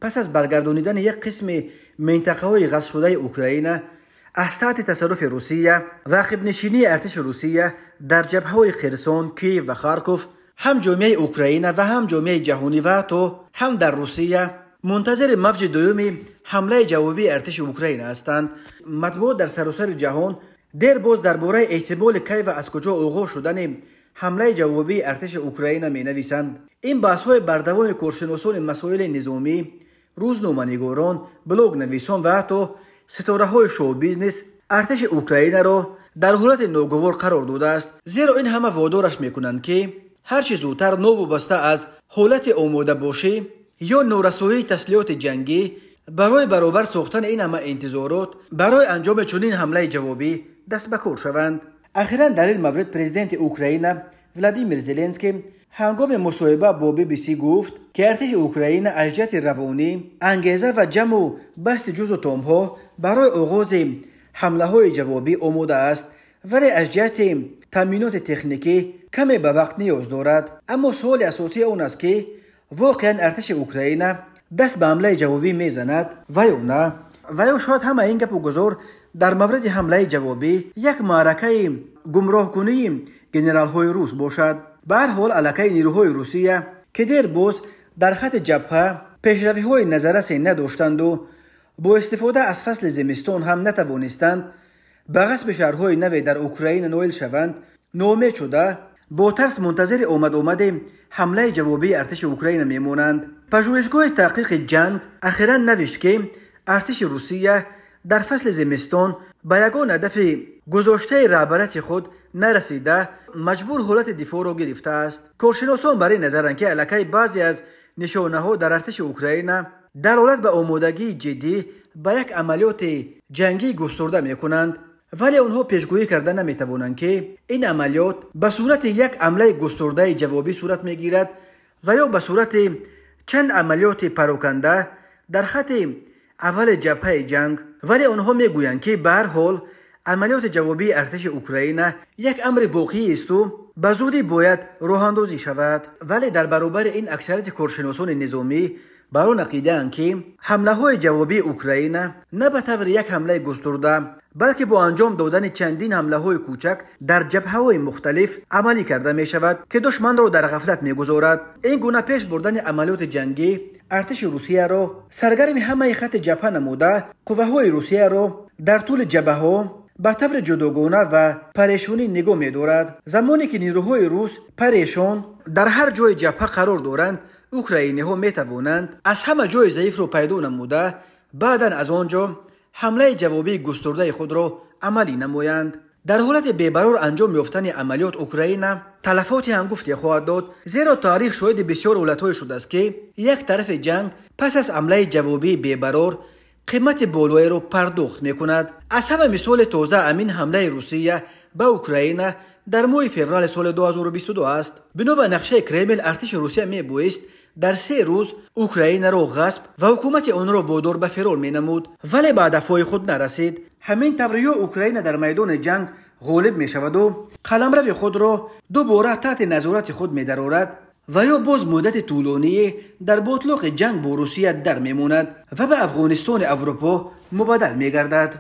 Пас аз баргардонидани як қисми минтақаҳои ғасбшудаи Украина аз таҳти тасарруфи Русия ва ақибнишинии артиши Русия дар ҷабҳаҳои Херсон, Киев ва Харков, ҳам ҷомеаи Украина ва ҳам ҷомеаи ҷаҳонӣ ва ҳатто ҳам дар Русия мунтазири мавҷи дуюми ҳамлаи ҷавобии артиши Украина ҳастанд. Матбуот дар саросари ҷаҳон дер боз дар бораи эҳтимоли кай ва аз куҷо оғоз шудани ҳамлаи ҷавобии артиши Украина менависанд. Ин баҳсҳои бардавоми коршиносони масоили низомӣ, рӯзноманигорон, блогнависон ва ҳатто ситораҳои шоу-бизнес артиши Украинаро дар ҳолати ногувор қарор додааст, зеро ин ҳама водораш мекунанд, ки ҳар чӣ зудтар новобаста аз ҳолати омодабошӣ ё норасоии таслиҳоти ҷангӣ барои баровар сохтани ин ҳама интизорот барои анҷоми чунин ҳамлаи ҷавобӣ даст ба кор шаванд. Ахиран дар ин маврид президенти Украина Владимир Зеленский ҳангоми мусоҳиба бо BBC гуфт, ки артиши Украина аз ҷиҳати равонӣ, ангеза ва ҷамъу басти ҷузу томҳо барои оғози ҳамлаҳои ҷавобӣ омода аст, вале аз ҷиҳати таъминоти техникӣ каме ба вақт ниёз дорад. Аммо суоли асосии он аст, ки воқеан артиши Украина даст ба ҳамлаи ҷавобӣ мезанад ва ё на, ва ё шояд ҳама ин гапу гузор дар мавриди ҳамлаи ҷавобӣ як маъракаи гумроҳкунии генералҳои рус бошад. Ба ҳар ҳол, аллакай нерӯҳои Русия, ки дер боз дар хати ҷабҳа пешравиҳои назаррасе надоштанду бо истифода аз фасли зимистон ҳам натавонистанд ба ғасби шаҳрҳои наве дар Украина ноил шаванд, ноумед шуда бо тарс мунтазири омад-омади ҳамлаи ҷавобии артиши Украина мемонанд. Пажӯҳишгоҳи таҳқиқи ҷанг ахиран навишт, ки артиши Русия дар фасли зимистон ба ягон ҳадафи гузоштаи раҳбарияти худ нарасида, маҷбур ҳолати дифоъро гирифтааст. Коршиносон бар ин назаранд, ки аллакай баъзе аз нишонаҳо дар артиши Украина далолат ба омодагии ҷиддӣ ба як амалиёти ҷангии густурда мекунанд, вале онҳо пешгӯӣ карда наметавонанд, ки ин амалиёт ба сурати як ҳамлаи густурдаи ҷавобӣ сурат мегирад ва ё ба сурати чанд амалиёти пароканда дар хати аввали ҷабҳаи ҷанг. Вале онҳо мегӯянд, ки ба ҳар ҳол амалиёти ҷавобии артиши Украина як амри воқеисту ба зудӣ бояд роҳандозӣ шавад. Вале дар баробари ин аксарияти коршиносони низомӣ бар он ақидаанд, ки ҳамлаҳои ҷавобии Украина на ба таври як ҳамлаи густурда, балки бо анҷом додани чандин ҳамлаҳои кӯчак дар ҷабҳаҳои мухталиф амалӣ карда мешавад, ки душманро дар ғафлат мегузорад. Ин гуна пеш бурдани амалиёти ҷангӣ артиши Русияро саргарми ҳамаи хати ҷабҳа намуда, қувваҳои Русияро дар тӯли ҷабҳаҳо ба таври ҷудогона ва парешонӣ нигоҳ медорад. Замоне ки нерӯҳои рус парешон дар ҳар ҷои ҷабҳа қарор доранд, украиниҳо метавонанд аз ҳама ҷои заифро пайдо намуда, баъдан аз он ҷо ҳамлаи ҷавобии густурдаи худро амалӣ намоянд. Дар ҳолати бебарор анҷом ёфтани амалиёт Украина талафоти ҳангуфте хоҳад дод, зеро таърих шоҳиди бисёр ҳолатҳое шудааст, ки як тарафи ҷанг пас аз ҳамлаи ҷавобии бебарор қимати болоеро пардохт мекунад. Аз ҳама мисоли тоза амин ҳамлаи Русия ба Украина дар моҳи феврали соли 2022 аст. Бино ба нақшаи Кремл, артиши Русия мебоист дар 3 рӯз Украинаро ғасб ва ҳукумати онро водор ба фирор менамуд, вале ба ҳадафҳои худ нарасид. Ҳамин тавр ё Украина дар майдони ҷанг ғолиб мешаваду қаламрави худро дубора таҳти назорати худ медарорад, ва ё боз муддати тӯлоние дар ботлоқи ҷанг бо Русия дар мемонад ва ба Афғонистони Аврупо мубаддал мегардад.